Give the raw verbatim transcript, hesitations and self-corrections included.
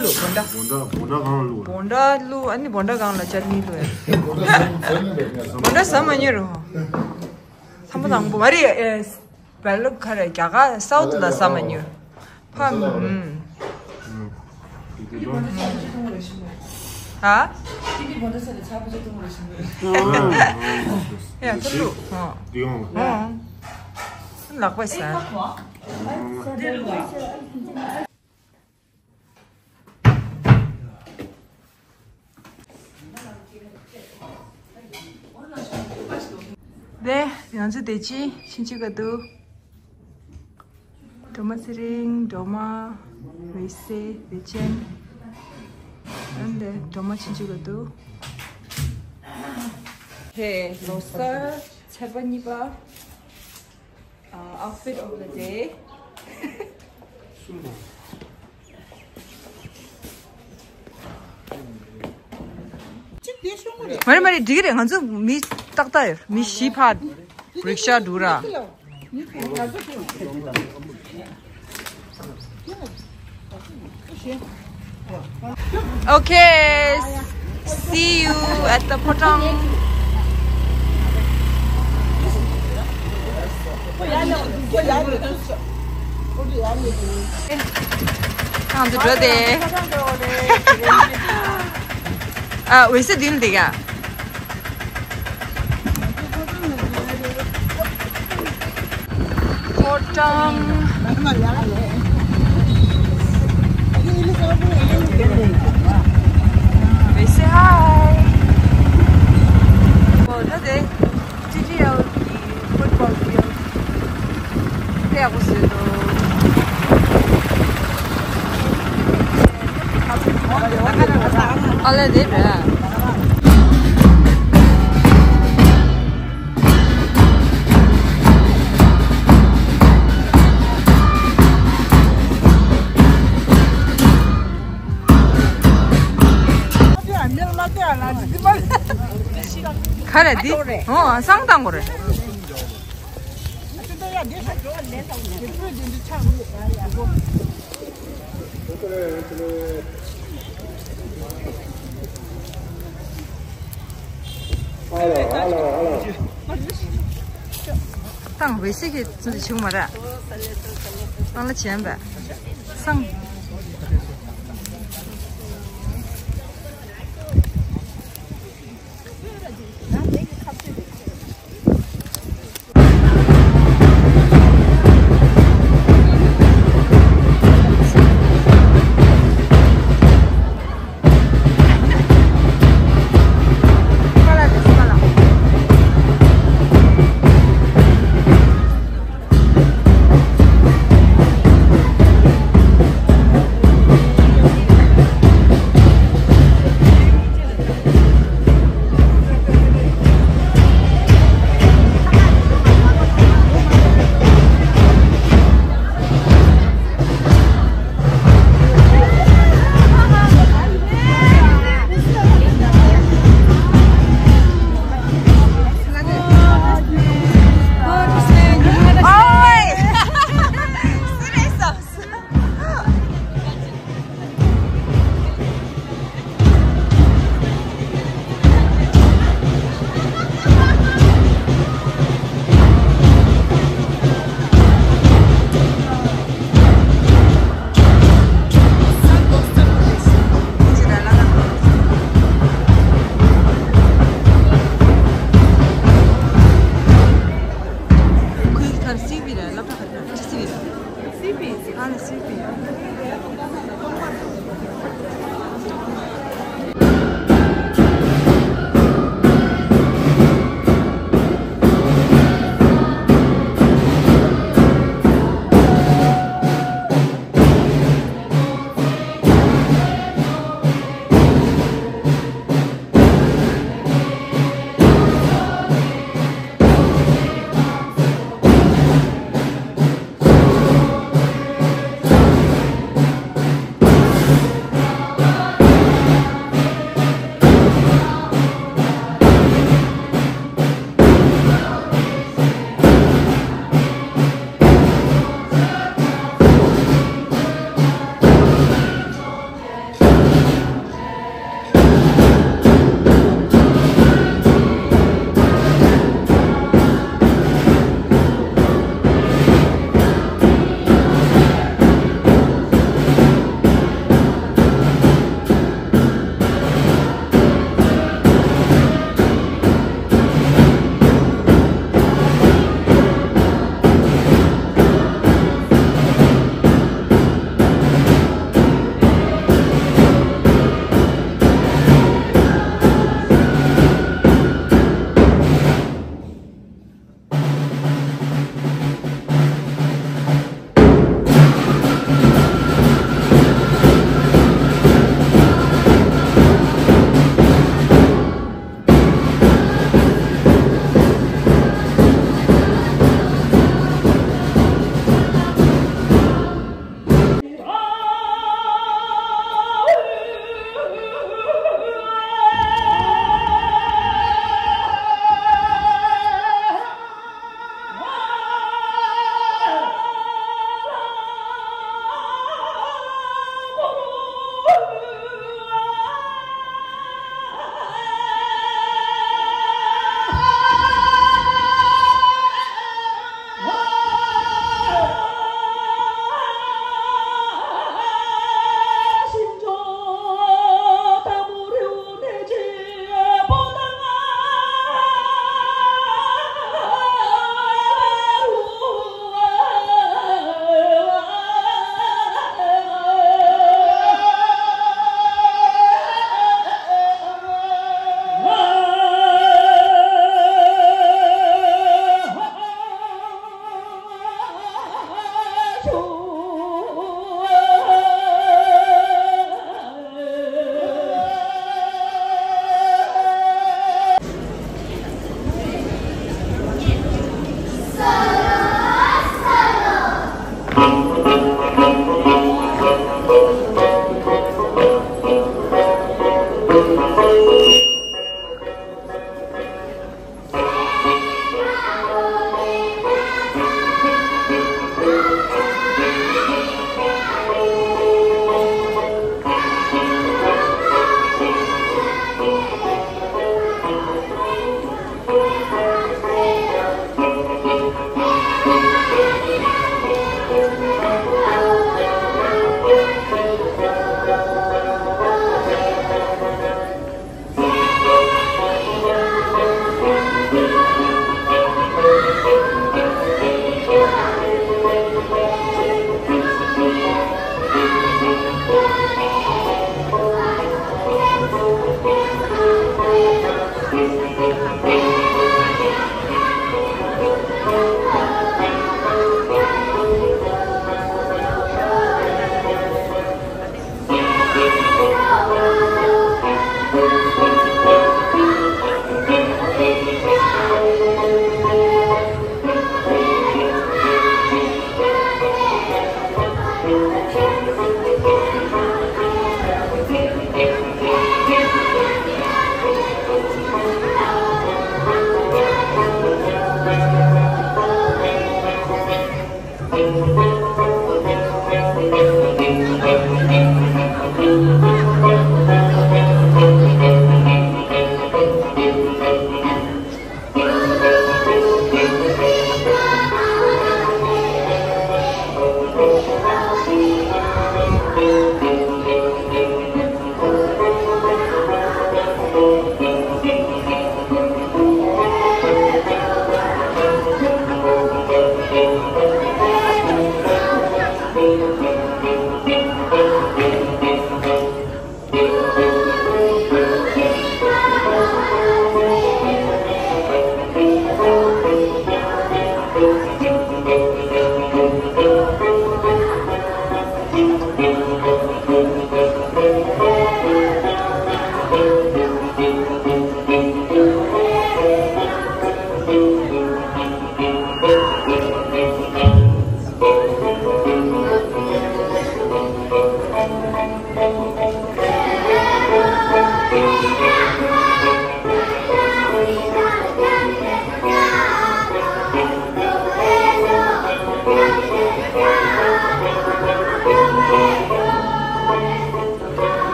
བླུགས་བོ་ད། བོ་ད་བོ་ད་གང་བླུགས། བོ་ད་བླུགས། ཨ་ནི་བོ་ད་གང་ལ་ཅར་ནི་བླུགས་ཡ། བོ་ད་ཟ་མ་ཉོས་རོ། ཚང་མ་དང་པོ་མ་རེད་ཨེ། བལ་ལུག་ཁ་རེ་རྒྱ་གར་སའུ་ཐི་ལ་ཟ་མ་ཉོས། ཕ་མ། ཧ། ཡ་ཐུ་ལུ། ཧ། ལག་པ་ཟ། དེ་ང་ཚོ་དེ་ཅི་ཕྱིན་ཅི་ག་འདུག་སྒྲོལ་མ་ཚེ་རིང་། སྒྲོལ་མ། འོད་ཟེར། བདེ་ཆེན། ཨ་ནི་སྒྲོལ་མ་ཕྱིན་ཅི་ག་འདུག་ཧེ་ལོ་གསར་ཚེས་པ་གཉིས་པ། Uh, outfit of the day. མ་རེད་མ་རེད། འགྲིག་གི་རེད། ང་ཚོ་མི་ཏག་ཏག་ཡོད། མི་བཞི་ཕར་རིག་ཤ་འགྲོ་ར། Okay, see you at the ཕོ་བྲང་། ང་ཚོ་འགྲོ་དེ། ཨ། འོད་ཟེར་མདུན་ལ་འདུག་ག་ཕོ་བྲང་། We say hi. ཨོ་ད་དེ་ཊི་ཊི་ཨེལ་གི་ཕུཊ་བོལ་ཕིལཌ་དཔེ་ཡག་པོ་བཟོས་འདུག་ཨ་ལས་དེ་རེད། ག་རེ་འདི། ཨོ་བསང་བཏང་དགོས་རེད། བཏང་། འོད་ཟེར་གྱི་ཚོད་བྱུང་མ་རེད། བཏང་ལ་བྱས་པས་བསང་།